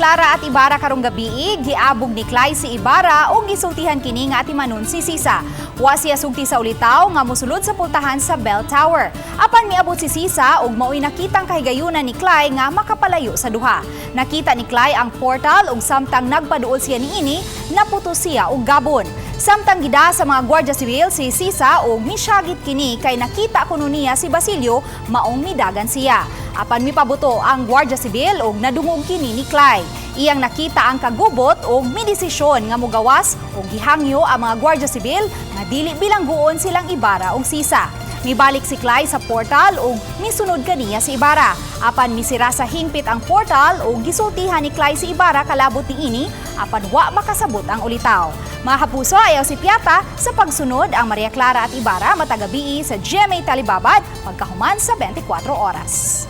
Clara at Ibarra karong gabii, giabog ni Clay si Ibarra ug gisultihan kini nga atimanon si Sisa. Wa siya sugti sa ulitaw nga mosulod sa pultahan sa Bell Tower. Apan miabot si Sisa ug mao'y nakitang kahigayunan ni Clay nga makapalayo sa duha. Nakita ni Clay ang portal ug samtang nagpaduol siya niini, naputo siya og gabon. Samtang gida sa mga Guardia Civil si Sisa ug misyagit kini kay nakita kuno niya si Basilio, maong midagan siya. Apan mipabuto ang Guardia Civil ug nadungog kini ni Clay. Iyang nakita ang kagubot ug midesisyon nga mugawas ug gihangyo ang mga Guardia Civil nga dili bilangguon silang Ibarra ug Sisa. Mibalik si Clay sa portal ug misunod kaniya si Ibarra. Apan misira sa hingpit ang portal ug gisultihan ni Clay si Ibarra kalabot niini, apan wa makasabot ang ulitaw. Mga kapuso, ayaw si Piata sa pagsunod ang Maria Clara at Ibarra matag gabii sa GMA Telebabad pagkahuman sa 24 Oras.